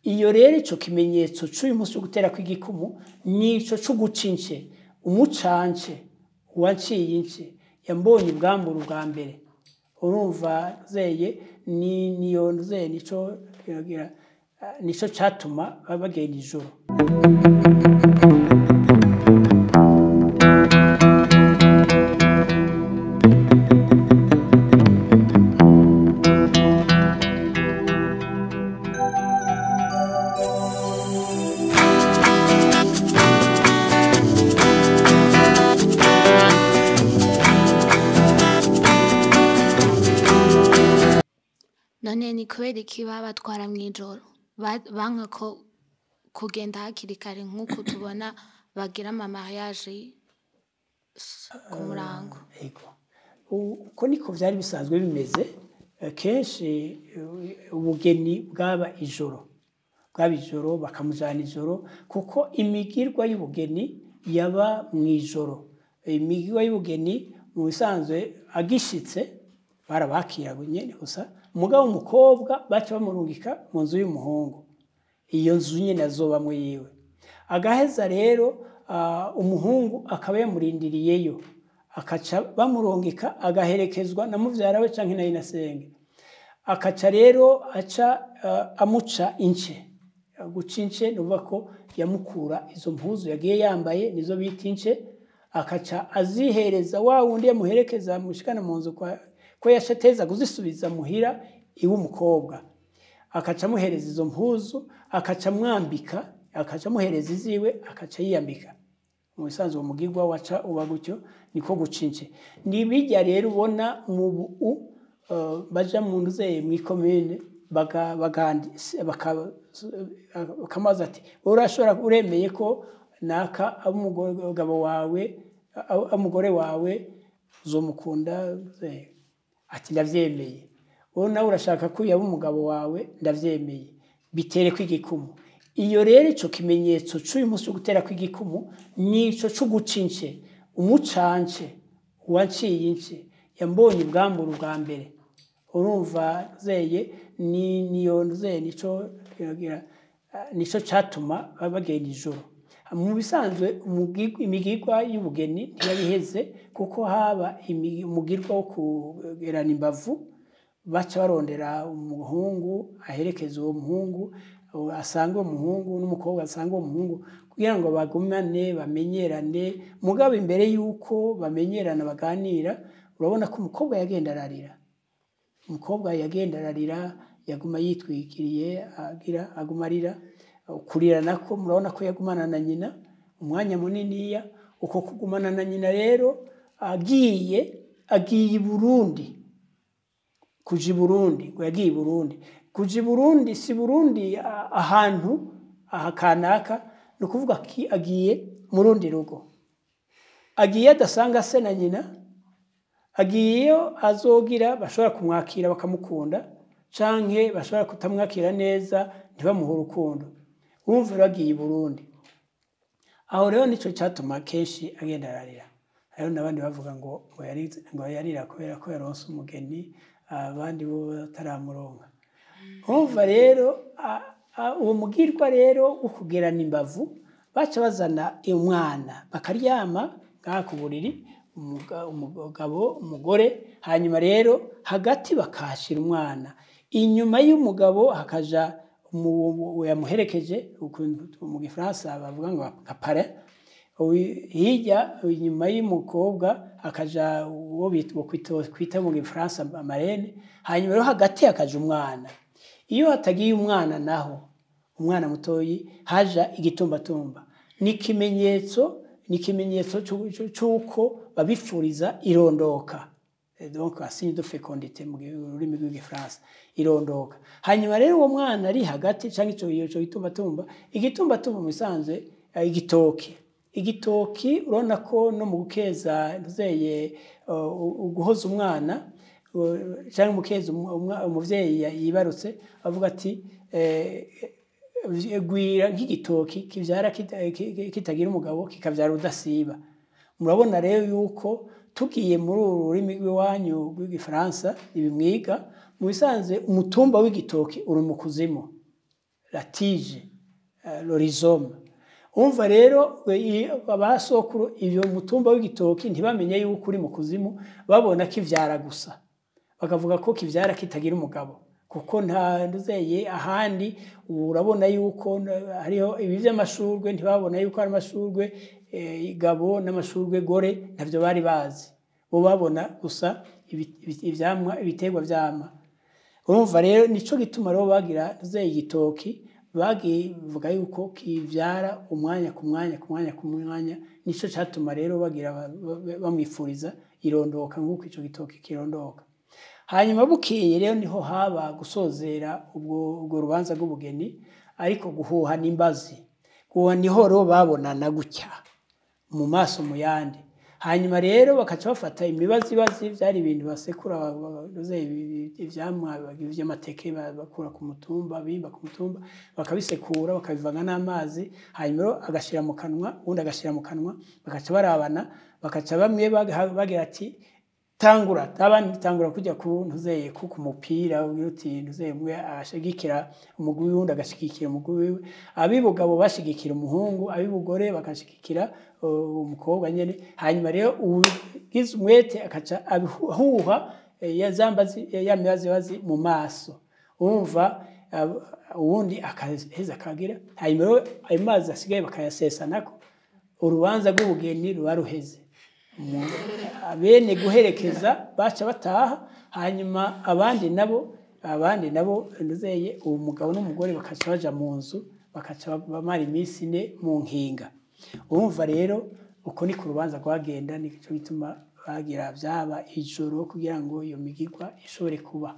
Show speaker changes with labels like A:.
A: Iyo rero ico kimenyetso c'uyu munsi wo gutera kw'igikumu nico co guca ince, umucance uwanciye ince yambonye ubwambure ubwa mbere. Urumva zeye ni niyo zeye nico nico catuma bagenda ijoro.
B: None ni kubera iki babatwara mw'ijoro? Banka ko kugenda hakiri kare nk'uko tubona bagira ama mariage ku murango.
A: Ego. Uko niko vyari bisanzwe bimeze, kenshi ubugeni bwaba ijoro. Bwaba ijoro, bakamujana ijoro, kuko imigirwa y'ubugeni yaba mw'ijoro. Imigirwa y'ubugeni mu bisanzwe agishitse barabakira nyene gusa, mugabo umukobwa baca bamurungika mu nzu y'umuhungu. Iyo nzu nyene azobamwo yiwe. Agaheza rero umuhungu akaba yamurindiriyeyo, akaca bamurungika agaherekezwa na muvyara we canke na nyinasenge. Akaca rero aca amuca ince. Guca ince ni ukuvuga ko yamukura izo mpuzu yagiye yambaye, nizo bita ince, akaca azihereza wa wundi yamuherekeza amushikana mu nzu kwa ko yashateza kuzisubiza muhira iwe umukobwa. Akaca amuhereza izo mpuzu, akaca amwambika, akaca amuhereza iziwe, akaca yiyambika. Mu bisanzwe uwo mugirwa waca uba gutyo, niko guca ince. Ni bijya rero ubona mu baja mu nzeye mw'ikomine bakamubaza ati urashobora uremeye ko naka umugabo wawe umugore wawe uzomukunda? Ati ndavyemeye. Wowe nawe urashaka ko yaba umugabo wawe? Ndavyemeye. Bitere kw'igikumu. Iyo rero ico kimenyetso c'uyu munsi wo gutera kw'igikumu nico co guca ince, umucance uwanciye ince yambonye ubwambure ubwa mbere. Urumva zeye ni niyo zeye nico nico catuma bagenda ijoro. Mu bisanzwe imigirwa y'ubugeni ntiyabiheze, kuko haba umugirwa wo kugerana imbavu, baca barondera umuhungu aherekeza uwo muhungu, asanga uwo muhungu n'umukobwa asanga uwo muhungu, kugira ngo bagumane bamenyerane. Mugabo imbere yuko bamenyerana baganira, urabona ko umukobwa yagenda ararira. Umukobwa yagenda ararira, yaguma yitwikiriye, agira aguma arira. Kurira nako murabona ko yagumana na nyina umwanya muniniya. Uko kugumana na nyina rero agiye i Burundi, kuja i Burundi, ngo yagiye i Burundi. Kuja i Burundi si Burundi ahantu aha kanaka, ni ukuvuga ki agiye mu rundi rugo. Agiye adasanga se na nyina, agiyeyo azogira bashobora kumwakira bakamukunda, canke bashobora kutamwakira neza ntibamuhe urukundo. Urumva rero agiye i Burundi. Aho rero nico catuma kenshi agenda ararira. Hariho n'abandi bavuga ngo yarira kubera ko yaronse umugeni, abandi bo bataramuronka. Urumva rero uwo mugirwa rero wo kugerana imbavu, baca bazana umwana bakaryama ngaha ku buriri, umugabo umugore, hanyuma rero hagati bakahashira umwana. Inyuma y'umugabo hakaja yamuherekeje, mu gifaransa bavuga ngo kapare. Hirya inyuma y'umukobwa hakaja uwo kwita mu gifaransa marene, hanyuma rero hagati hakaja umwana. Iyo hatagiye umwana naho, umwana mutoyi, haja igitumbatumba. Ni ikimenyetso c'uko babifuriza irondoka. Donc signe de fécondité mu rurimi rw'igifaransa, irondoka. Hanyuma rero uwo mwana ari hagati canke ico gitumbatumba, igitumbatumba mu bisanzwe igitoki. Igitoki urabona ko no mu gukeza ntuzeye uguhoza umwana canke mu keza umuvyeyi yibarutse avuga ati gwira nk'igitoki kivyara kitagira umugabo kikavyara udasiba. Murabona rero yuko tugiye muri uru rurimi rw'iwanyu rw'igifaransa ibimwiga, mu bisanzwe umutumba w'igitoki uri mu kuzimu. La tige, le rhizome. Umva rero, abasokuru ibyo mutumba w'igitoki ntibamenye yuko uri mu kuzimu, babona kivyara gusa, bakavuga ko kivyara kitagira umugabo, kuko nta nduzeye ahandi. Urabona yuko hariho ibi by'amashurwe, ntibabona yuko hari amashurwe gabo n'amashurwe gore, ntabyo bari bazi. Bo babona gusa ivyamwa, ibiterwa vyama. Urumva rero, nico gituma rero bagira nduzeye igitoki, bagivuga yuko kivyara umwanya ku mwanya ku mwanya ku mwanya. Nico catuma rero bagira bamwifuriza irondoka nk'uko ico gitoki kirondoka. Hanyuma bukeye rero niho haba gusozera ubwo rubanza rw'ubugeni, ariko guhuha n'imbazi. Guhuha niho rero babonana gutya mu maso mu yandi. Hanyuma rero bakaca bafata imibazibazi, byari ibintu basekura, ivyamwa vy'amateke bakura ku mutumba, bimba ku mutumba, bakabisekura, bakabivanga n'amazi. Hanyuma rero agashira mu kanwa, uwundi agashira mu kanwa, bakaca barabana, bakaca bamwe bagira ati tangura, abandi tangura, kujya ku ntuzeye ku mupira ugira uti ntuzeye, umwe ashigikira umugwi wundi agashigikira umugwi wiwe. Ab'ibugabo bashigikira umuhungu, ab'ibugore bagashigikira umukobwa nyene. Hanyuma rero ugize umwete akaca ahuha ya zambazi, ya mibazibazi mu maso, urumva, uwundi akaheza akagira. Hanyuma rero ayo mazi asigaye bakayasesanako, urubanza rw'ubugeni ruba ruheze. Bene guherekeza baca bataha, hanyuma abandi nabo nduzeye uwo mugabo n'umugore bakaca baja mu nzu, bakaca bamara iminsi 4 mu nkinga. Urumva rero, uko ni ku rubanza rwagenda. Nico gituma bagira byaba ijoro kugira ngo iyo migigwa ishobore kuba.